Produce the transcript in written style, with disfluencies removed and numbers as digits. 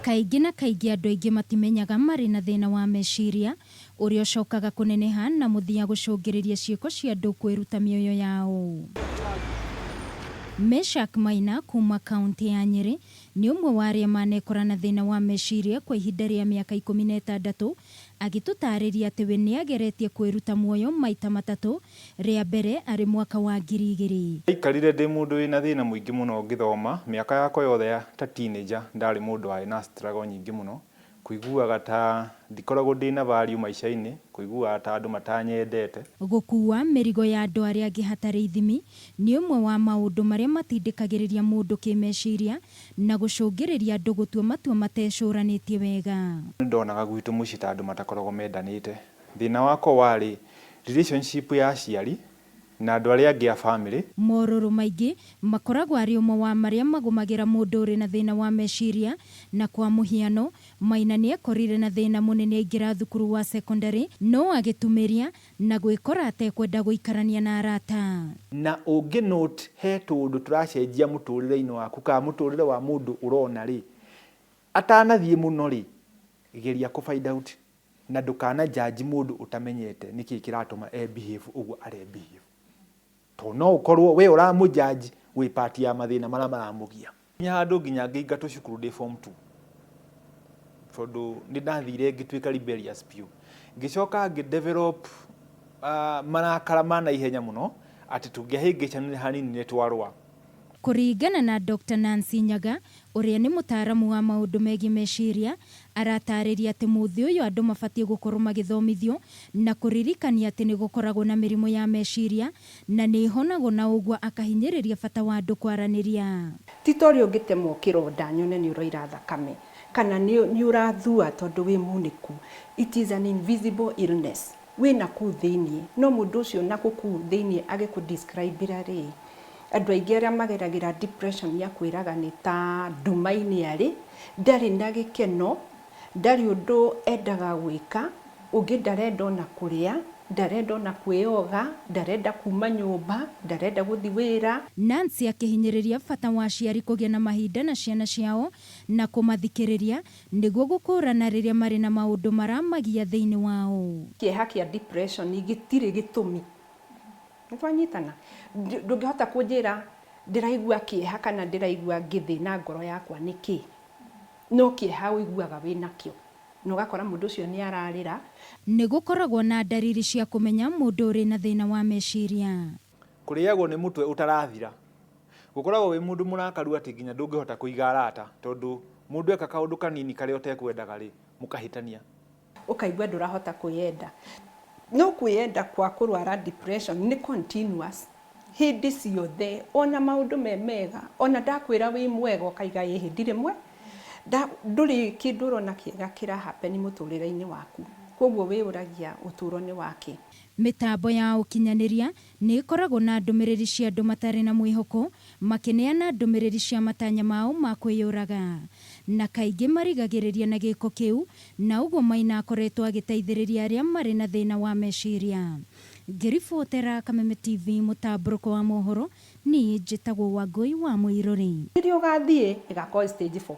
Kaingĩ na kaingĩ andũ aingĩ matimenyaga marĩ na thĩna wa meciria ũrĩa ũcokaga kũneneha na mũthia gũcũngĩrĩria ciĩko cia andũ kwĩruta mĩoyo yao. Meshack Maina kuma kauntĩ ya Nyĩrĩ nĩ ũmwe wa arĩa manekora na thĩna wa meciria kwa ihinda rĩa mĩaka 16, agĩtũtarĩria atĩ we nĩageretie kwĩruta muoyo maita matatũ, rĩa mbere arĩ mwaka wa 2000. Ndaikarire ndĩ mũndũ wĩna thĩna mũingĩ mũno ngĩthoma, mĩaka yakwa yothe ya ta teenager ndarĩ mũndũ warĩ na struggle nyingĩ mũno, kũiguaga ta ndikoragwo ndĩna value maica-inĩ, kũiguaga ta andũ matanyendete. Gũkuua mĩrigo ya andũ arĩa angĩ hatarĩ ithimi nĩ ũmwe wa maũndũ marĩa matindĩkagĩrĩria mũndũ kĩmeciria na gũcũngĩrĩria andũ gũtua matua matecũranĩtie wega. Nĩ ndonaga gwitũ mũciĩ ta andũ matakoragwo mendanĩte. Thĩna wakwa warĩ relationship ya aciari na andũ arĩa angĩ a family. Morũrũ maingĩ makoragwo arĩ ũmwe wa marĩa magũmagĩra mũndũ ũrĩ na thĩna wa meciria, na kwa mũhiano, Maina nĩ ekorire na thĩna mũnene aingĩra thukuru wa sekondarĩ no agĩtumĩria na gwĩkora atekwenda gũikarania na arata. Na ũngĩ note he tũũndũ tũracenjia mũtũrĩre-inĩ waku kana mũtũrĩre wa mũndũ ũrona rĩ, atanathiĩ mũno rĩ, geria kũ find out na ndũkana judge mũndũ ũtamenyete nĩkĩ kĩratũma e behave ũguo are behave. Tondũ no ũkorwo we ũramũ judge wĩ part ya mathĩna marĩa maramũgia. Nginya handũ nginya ngĩingatwo cukuru ndĩ form two tondũ nĩ ndathire ngĩtuĩka rebellious biũ. Ngĩcoka ngĩ develop marakara ma naihenya mũno atĩ tũngĩahĩngĩcanire hanini nĩ twarũa. Kũringana na Doctor Nancy Nyaga, ũrĩa nĩ mũtaaramu wa maũndũ megiĩ meciria, aratarĩria atĩ mũthĩ ũyũ andũ mabatiĩ gũkorwo magĩthomithio na kũririkania atĩ nĩ gũkoragwo na mĩrimũ ya meciria na nĩ ĩhonagwo na ũguo akahinyĩrĩria bata wa andũ kwaranĩria. Ti ta ũrĩa ũngĩtemwo kĩronda nyone nĩ ũroira thakame kana nĩ ũrathua tondũ wĩ munĩku. It is an invisible illness. Wĩ nakũu thĩiniĩ, no mũndũ ũcio nakũu thĩiniĩ agĩkũ describe ra rĩ, andũ aingĩ arĩa mageragĩra depression akwĩraga nĩ ta nduma-inĩ arĩ, ndarĩ na gĩkeno, ndarĩ ũndũ endaga gwĩka, ũngĩ ndarenda ona kũrĩa, ndarenda ona kwĩyoga, ndarenda kuma nyũmba, ndarenda gũthiĩ wĩra. Nancy akĩhinyĩrĩria bata wa aciari kũgĩa na mahinda na ciana ciao na kũmathikĩrĩria nĩguo gũkũũrana rĩrĩa marĩ na maũndũ maramagia thĩinĩ wao. Kĩeha kĩa depression gĩtirĩ gĩtũmi. Nĩ twanyitana? Ndũngĩhota kũnjĩra ndĩraigua kĩeha kana ndĩraigua ngĩthĩna ngoro yakwa nĩkĩ. No kĩeha ũiguaga wĩnakĩo. Na ũgakora mũndũ ũcio nĩ ararĩra. Nĩ gũkoragwo na ndariri cia kũmenya mũndũ ũrĩ na thĩna wa meciria. Kũrĩagwo nĩ mũtwe ũtarathira. Gũkoragwo wĩ mũndũ mũrakaru atĩ nginya ndũngĩhota kũiga arata tondũ mũndũ eka kaũndũ kanini karĩa ũtekwendaga rĩ, mũkahĩtania. Ũkaigua ndũrahota kwĩyenda. No kwĩyenda kwa kũrwara depression nĩ continuous, hĩndĩ ciothe ona maũndũ me mega, ona ndakwĩra wĩ mwega ũkaiga ĩhĩ ndirĩ mwega, ndũrĩ kĩndũ ũrona kĩega kĩra happen mũtũrĩre-inĩ waku. Kwoguo wĩyũragia ũtũro nĩ wakĩ? Mĩtambo ya ũkinyanĩria nĩ ĩkoragwo na ndũmĩrĩri cia andũ matarĩ na mwĩhoko makĩneana ndũmĩrĩri cia matanya mao ma kwĩyũraga. Na kaingĩ marigagĩrĩria na gĩko kĩu, na ũguo Maina akoretwo agĩteithĩrĩria arĩa marĩ na thĩna wa meciria. Ngĩribotera Kameme TV mũtambũrũko wa mohoro, niĩ njĩtagwo Wangũi wa Mũirũrĩ. Rĩrĩa ũgathiĩ ĩgakorwo stage 4.